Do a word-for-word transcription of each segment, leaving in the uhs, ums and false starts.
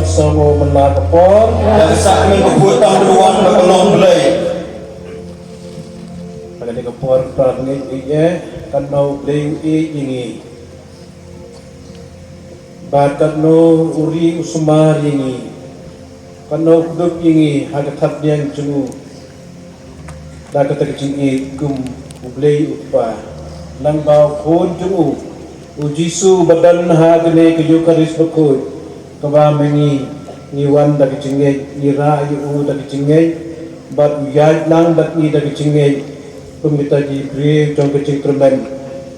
Song u mynta ka por. Ïa ka sakramen ka khuid tam ka duwan ba ka long Blei. Ïa kane ka por ka ngeit ïa, katno U Blei u ïeit ïa ngi. Bad katno u ri u sumar ïa ngi. Katno u kdup ïa ngi ha ka thapniang jong u. Da kata ka jingïeit kum U Blei U Kpa. Nang ba u Khun jong u, U Jisu ba don ha kane ka Eukharist bakhuid, kaba ma ngi, ngi wan da ka jingngeit, ngi rah ïa u da ka jingngeit, bad u ïaid lang bad ngi da ka jingngeit, kum kita ki briew jong ka jingkyrmen,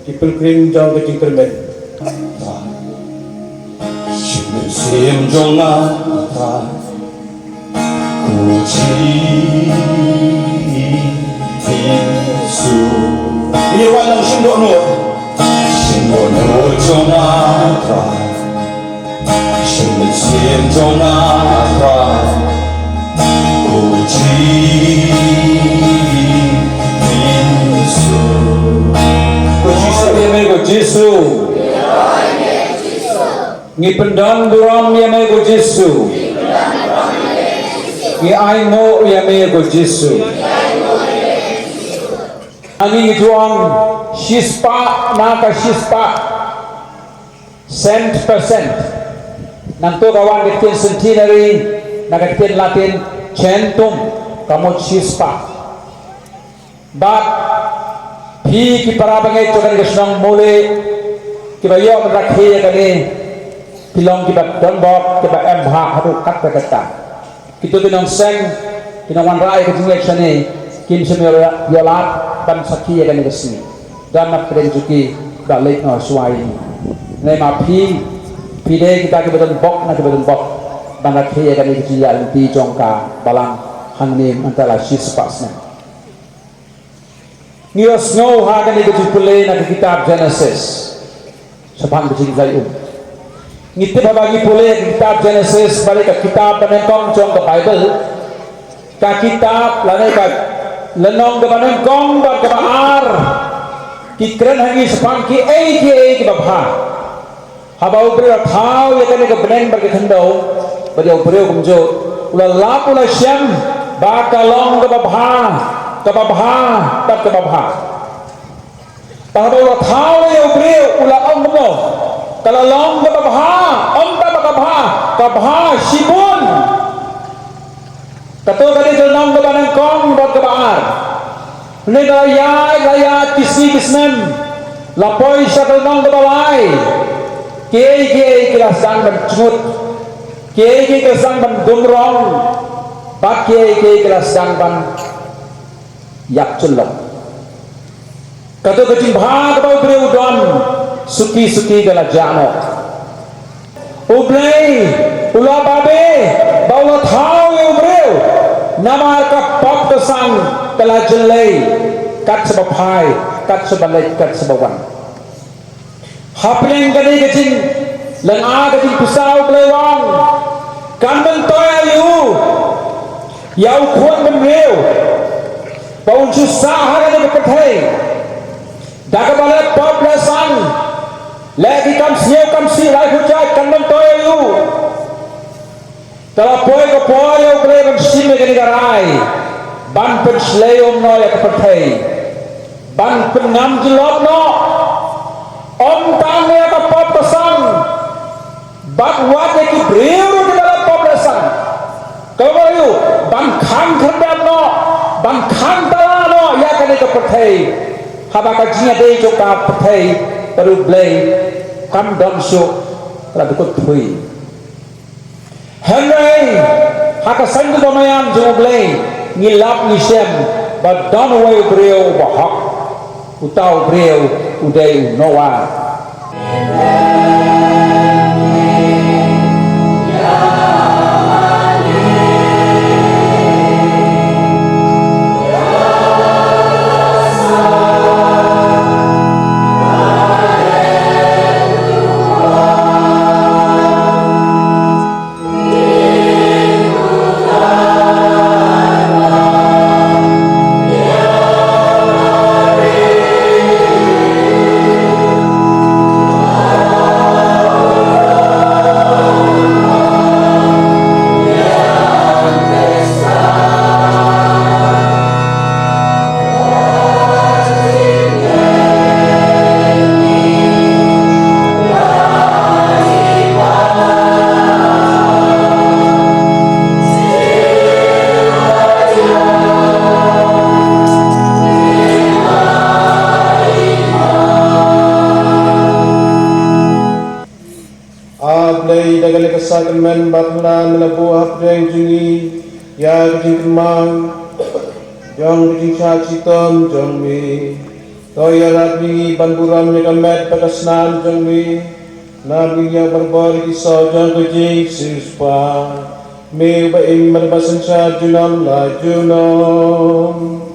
ki pilgrim jong ka jingkyrmen. Shin mynsiem jong nga, Trai. Ko Jisu. Ïa, wan lang shim dohnud. Shim dohnud jong nga Trai. Shim mynsiem jong nga Trai. Ko Jisu. Ko Jisu, ïa me ko Jisu. Ngi pyndon burom ïa me ko Jisu. Ngi ainguh ïa me ko Jisu. Ngi, ngi ju ong shispah na ka shispah. Cent per cent. Nangta ka wan ka ktien centenary, na ka ktien Latin centum, ka mut shispah. Bad phi ki para bangeit jong kane ka shnong Mawlai, kiba ïoh ban rakhe ïa kane, ki long kiba donbok, kiba em bha haduh katta katta. Kito ki nongseng, ki nongwanrah ïa ka jingngeit shane, kim shym ïoh, ïoh lad ban sakhi ïa kane ka sngi. Don na pdeng jong ki ba leit noh shuwa ïa ngi. Hynrei ma phi, phi dei kita kiba donbok na kiba donbok ban rakhe ïa kane ka jingïaid lynti jong ka balang hangne mynta la shispah snem. Ngi ïohsngew ha kane ka jingpule na ka kitab Genesis. Shaphang ka jingkhlaiñ um. Ngi tip haba ngi pule ka kitab Genesis, bad ka kitab banyngkong jong ka Baibl. Ka kitab lane ka lynnong kaba nyngkong bad kaba ar. Ki kren ha ngi shaphang kiei kiei kiba bha. Haba u briew u la thaw ïa kane ka bneng bad ka khyndew, bad ïa u briew kumjuh, u la lap u la shem ba ka long kaba bha, kaba bha, bad kaba bha. Bad haba u la thaw ïa u briew u la ong kumno, ka la long kaba bha, ym tang ba ka bha, ka bha shibun. Kato ka dei ka lynnong kaba nyngkong bad kaba ar. Hynrei la ïaid, la ïaid ki sngi ki snem. La poi sha ka lynnong kaba lai. Kiei kiei ki la sdang ban jngut. Kiei kiei ki la sdang ban dum rong. Bad kiei kiei ki la sdang ban ïap jyllop. Kato ka jingbha kaba u briew u don, suki suki ka la jah noh. U Blei u la babe ba u la thaw ïa u briew, namar ka pop ka sang ka la jyllei, kat shaba phai, kat shaba leit, kat shaba wan. Hapdeng kane ka jinglynga ka jingpynsah u Blei u ong, kan myntoi aïu ïa u khun bynriew ba un shu sah ha kane ka pyrthei da kaba leh pop leh sang, leh ki kam sniew kam sih lai khuid jait, kan myntoi aïu? Ka la poi ka por ïa u Blei ban shim ïa kane ka rai, ban pynshlei um noh ïa ka pyrthei, ban pynngam jyllop noh, ym tang ïa ka pop ka sang, bad wat ïa ki briew ruh kiba la pop la sang. Ka la ïoh ban khang khyrdep noh, ban khang tala noh ïa kane ka pyrthei. Haba ka jingïadei jong ka pyrthei bad u Blei kam don shuh, ka la dkut thui. Hynrei ha ka saiñ kaba maïan jong u Blei, ngi lap ngi shem ba don uwei u briew uba hok. Uta u briew u dei u Noah. Dei da kane ka sakramen ba phylla me la buh hapdeng jong ngi ïa ka jingkynmaw jong ka jingshah shitom jong me. To ïarap ïa ngi ban burom ïa ka met bad ka snam jong me. Namar ngi ïa barabor ki soh jong ka jingsiewspah. Me uba im bad ba synshar junom la junom.